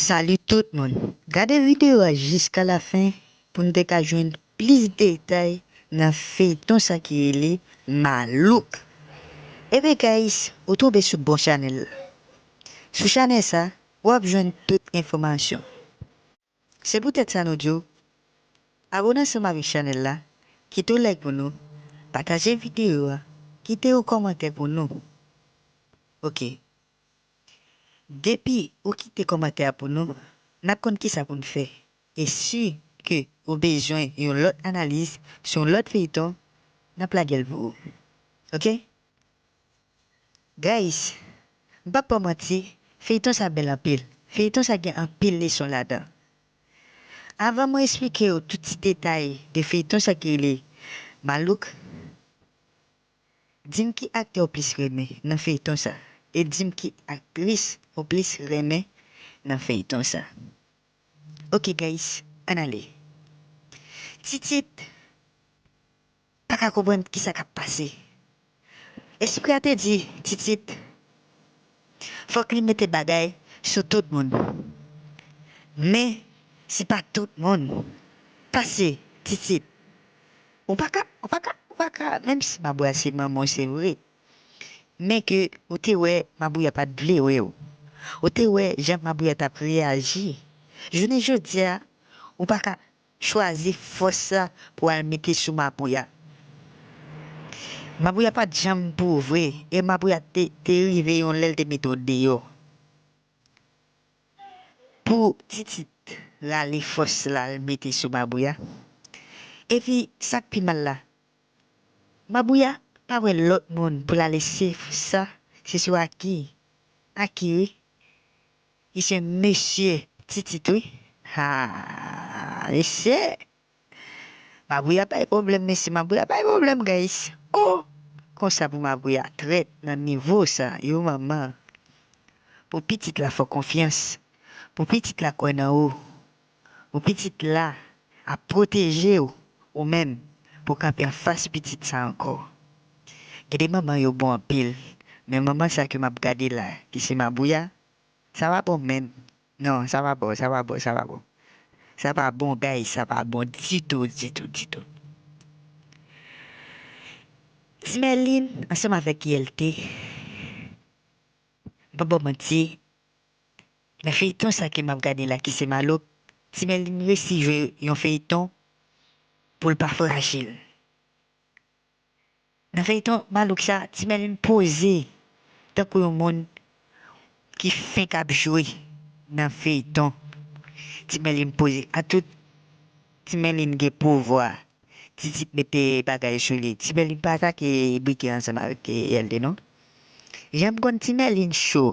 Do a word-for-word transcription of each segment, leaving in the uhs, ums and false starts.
Salut tout moun. Gade videyo a jiska lafen pou n te ka jwenn plis detay nan feyton sa ki rele Malouk. Ebyen guys, ou tonbe sou bon chanèl la. Sou chanèl sa, w ap jwenn tout enfòmasyon. Se poutèt sa nou di w, abone ansanm avèk chanèl la, kite yon like pou nou, pataje videyo a, kite yon kòmantè pou nou. Ok. Depi ou kite kòmantè a pou nou, n ap konn kisa pou n fè. E si ke ou bezwen yon lòt analiz sou yon lòt feyton, n ap lage l pou ou. Ok? Guys, m p ap ba w manti, feyton sa bèl anpil. Feyton sa gen anpil leson ladan. Avan mwen esplike w tout ti detay de feyton sa ki rele Malouk, di m ki aktè w plis renmen nan feyton sa. E di m ki aktris ou plis renmen nan feyton sa. Ok guys, ann ale. Titit pa ka konprann kisa k ap pase. Espri a te di Titit fòk li mete bagay sou tout moun. Men, se pa tout moun. Pase Titit. Ou pa ka, ou pa ka, ou pa ka, menm si Mabouya se manman w, se vre. Men ke ou te wè Mabouya pa t vle wè w. Ou te wè jan Mabouya t ap reyaji. Jounen jodi a, ou pa ka chwazi fòs sa pou al mete sou Mabouya. Mabouya pa t janm pou vre, e Mabouya te, te rive yon lè l te mete w deyò. Pou Titit rale fòs la l mete sou Mabouya. Epi, sa k pi mal la, Mabouya pa wè lòt moun pou l ale se sa, se sou Aki. Aki, wi. Li se mesye Titit, wi. Ha, mesye. Mabouya bay pwoblèm, mesye. Mabouya bay pwoblèm, guys. Oh! Konsa pou Mabouya trèt nan nivo sa, yo manman. Pou pitit la fè w konfyans. Pou pitit la kwè nan ou. Pou pitit la ap pwoteje w, ou menm, pou kanpe anfas pitit sa ankò. Gen de manman yo bon anpil, men manman sa ke m ap gade la, ki se Mabouya, sa pa bon menm. Non, sa pa bon, sa pa bon, sa pa bon. Sa pa bon, guys, sa pa bon ditou, ditou, ditou. Ti Mèlin, ansanm avèk I L T, m p ap ba w manti, nan feyton sa ke m ap gade la, ki se Malouk, Ti Mèlin resi jwe yon feyton pou l pa frajil. Nan feyton Malouk sa, Ti Mèlin poze tankou yon moun ki fenk ap jwe nan feyton. Ti Mèlin poze atout. Ti Mèlin gen pouvwa. Titit mete bagay sou li. Ti Mèlin pa atake brikè ansanm avèk I L T non. Jan m konn Ti Mèlin cho.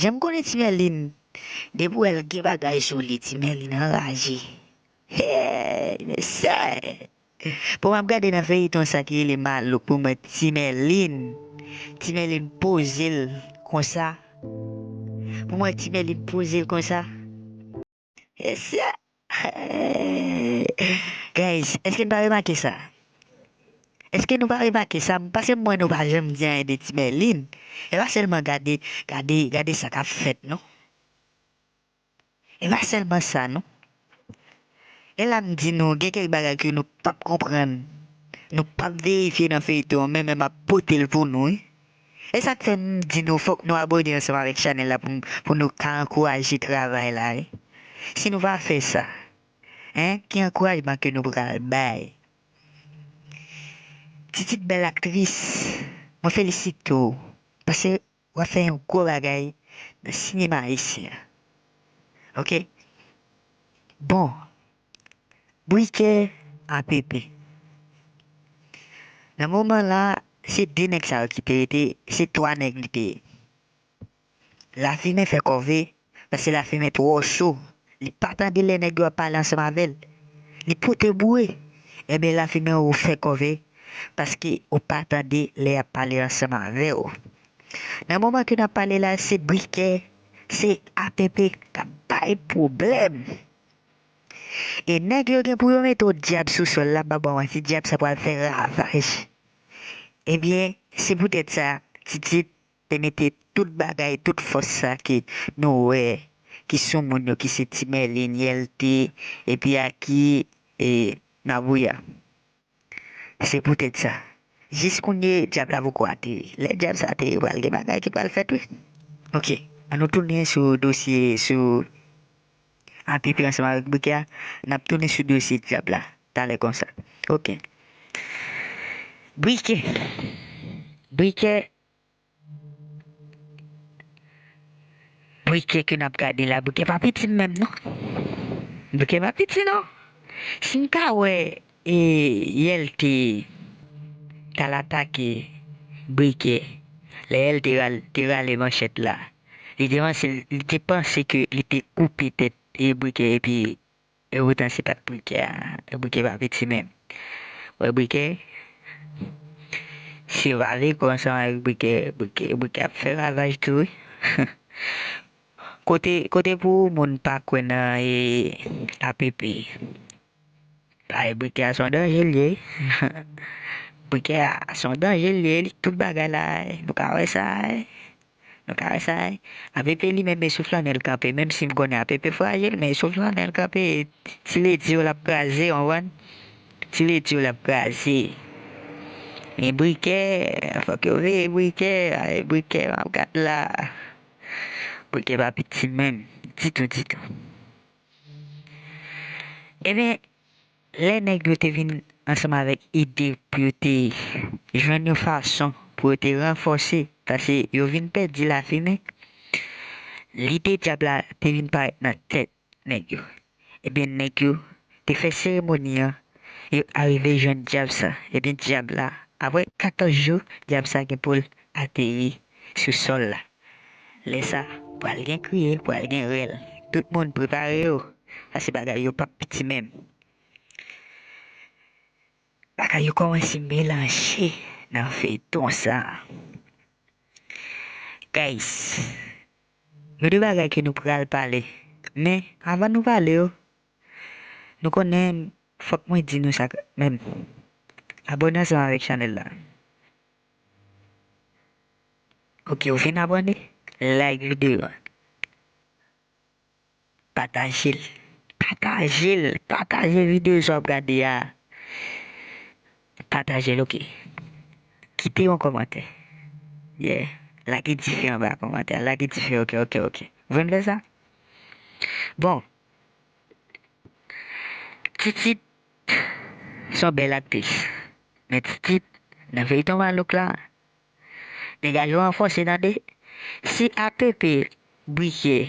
Jan m konnen Ti Mèlin, depi w wè l gen bagay sou li, Ti Mèlin anraje. Hey, mesye! Pou m ap gade nan feyton sa ki rele Malouk, pou mwen Ti Mèlin, Ti Mèlin poze l konsa. Pou mwen Ti Mèlin poze l konsa. Mesye! Guys, èske n pa remake sa? Èske nou pa remake sa? Paske mwen nou pa janm di anyen de Ti Mèlin. E pa sèlman gade, gade, gade sa k ap fèt non. E pa sèlman sa non. E la m di nou, gen kèk bagay ke nou p ap konprann, nou p ap verifye nan feyton an, men men m ap pote l pou nou wi. E sa k fè m di nou fòk nou abòne ansanm avèk chanèl la pou, pou nou ka ankouraje travay la wi. Si nou pa fè sa, en, ki ankourajman ke nou pral bay? Titit bèl aktris, mwen felisite w. Paske w ap fè yon gwo bagay nan sinema ayisyen an. Ok? Bon, Brikè a Pepe. Nan moman la, se de nèg sa yo ki te rete, se twa nèg li te ye. Lafimen fè kòve, paske Lafimen twò cho. Li pa tande lè nèg yo ap pale ansanm avè l. Li pote boure. Ebyen, Lafimen ou fè kòve, paske ou pa tande lè y ap pale ansanm avè w. Nan moman ke n ap pale la, se Brikè, se A P P k ap bay pwoblèm. E nèg yo gen pou yo mete yon dyab sou sòl la, m pa ba w manti, dyab sa pral fè ravaj. Ebyen, se poutèt sa, Titit te mete tout bagay, tout fòs sa ke nou wè ki sou moun yo, ki se Ti Mèlin, Yèlte, epi Aki, e Nabouya. Se poutèt sa. Jis kounye, dyab la poko ateri. Lè dyab sa ateri, pral gen bagay ki pral fèt, wi. Ok, ann nou tounen sou dosye, sou A P P ansanm avèk Brikè a. N ap tounen sou dosye dyab la talè konsa. Ok. Brikè. Brikè. Brikè ke n ap gade la, Brikè pa piti menm, non. Brikè pa piti, non. Si n ka wè, e, Yèlte t al atake Brikè, lè Yèlte ral-, te rale manchèt la, li te panse, li te panse ke li te koupe tèt, e, Brikè, epi e poutan se pa t Brikè a, e Brikè pa piti menm. Wè Brikè, se vale kò ansanm avèk Brikè, Brikè, Brikè ap fè ravaj tou, wi. Kote, kote pou moun pa kwè nan, e, A P P. Bay Brikè a se yon danje l ye. Brikè a se yon danje l ye, li tout bagay la, nou ka wè sa. Nou ka wè sa, wi. A P P li menm e sou flannèl kanpe, menm si m konnen A P P frajil, men e sou flannèl kanpe, ti ledi yo l ap kraze, w konprann? Ti ledi yo l ap kraze. Men Brikè, fòk yo veye Brikè, ay, Brikè, m ap gad la. Brikè pa piti menm, ditou, ditou. Ebyen, lè nèg yo te vin ansanm avèk ide pou yo te jwenn yon fason pou yo te ranfòse, paske yo vin pèdi lafimen, lide dyab la te vin parèt nan tèt nèg yo. Ebyen, nèg yo te fè seremoni an, yo arive jwenn dyab sa. Ebyen, dyab la, apre katòz jou, dyab sa gen pou l ateri sou sòl la. Lè sa, pral gen kriye, pral gen rèl. Tout moun prepare yo, paske bagay yo p ap piti menm. Bagay yo kòmanse melanje nan feyton sa. Guys, gen de bagay ke nou pral pale. Men, avan nou pale yo, nou konnen fòk mwen di nou sa menm. Abòne ansanm avèk chanèl la. Ok, ou fin abòne? Like videyo a. Pataje l. Pataje l. Pataje videyo sa w ap gade a. Pataje l, ok. Kite yon kòmantè. Yeah. Lage dife anba kòmantè. Lage dife, ok, ok, ok. Ou vin fè sa? Bon. Titit se yon bèl aktris. Men Titit, nan feyton malouk la, degaj ou ranfòse, tande. Si A P P, Brikè,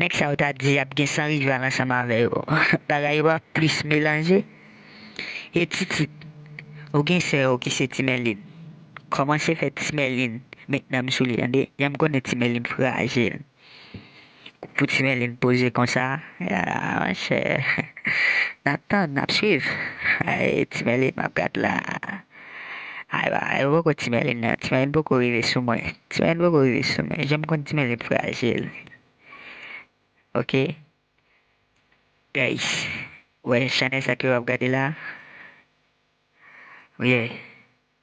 nèg sa yo ta di y ap gen san rival ansanm avè yo, bagay yo p ap plis melanje? E Titit, ou gen sè w ki se Ti Mèlin. Kòmanse fè Ti Mèlin met nanm sou li, tande. Janm konnen Ti Mèlin frajil. Pou Ti Mèlin poze konsa, a, monchè, n ap tann, n ap swiv. Ay, Ti Mèlin, m ap gad la. Ay, ay, poko Ti Mèlin nan, Ti Mèlin poko rive sou mwen. Ti Mèlin poko rive sou mwen. Janm konn Ti Mèlin frajil. Ok? Guys, wè chanèl sa ke w ap gade la? Wi,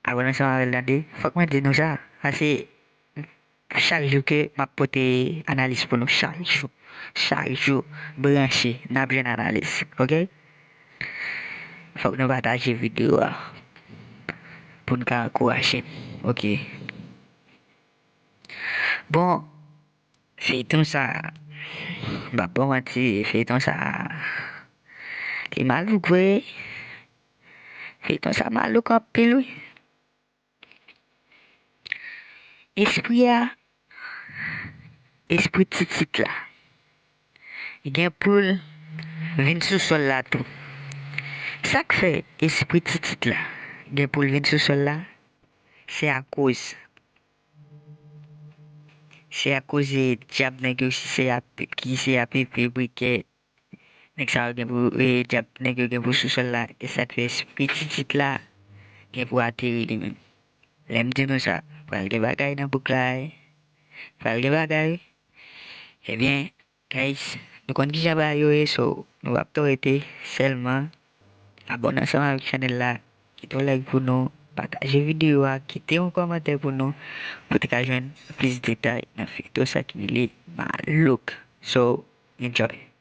abòne ansanm avè l, tande. Fòk mwen di nou sa, paske chak jou ke m ap pote analiz pou nou, chak jou, chak jou, branche, n ap jwenn analiz, ok? Fòk nou pataje videyo a pou n ka ankouraje m, ok? Bon, feyton sa, m p ap ba w manti, feyton sa, li malouk vre. Feyton sa malouk anpil, wi. Espri a, espri Titit la, gen pou l vin sou sòl la tou. Sa k fè espri Titit la gen pou l vin sou sòl la, se akoz, se akoz dyab nèg yo, si se A P, ki se A P P, Brikè, nèg sa yo gen pou, e, dyab nèg yo gen pou sou sòl la, e sa k fè espri Titit la gen pou ateri li menm. Lè m di nou sa, pral gen bagay nan bouk la, wi. Pral gen bagay, wi. Ebyen, guys, nou konn kijan bagay yo ye, so, nou p ap twò rete, sèlman abòne ansanm avèk chanèl la, kite yon like pou nou, pataje videyo a, kite yon kòmantè pou nou, pou te ka jwenn plis detay nan feyton sa ki rele Malouk. So, enjoy.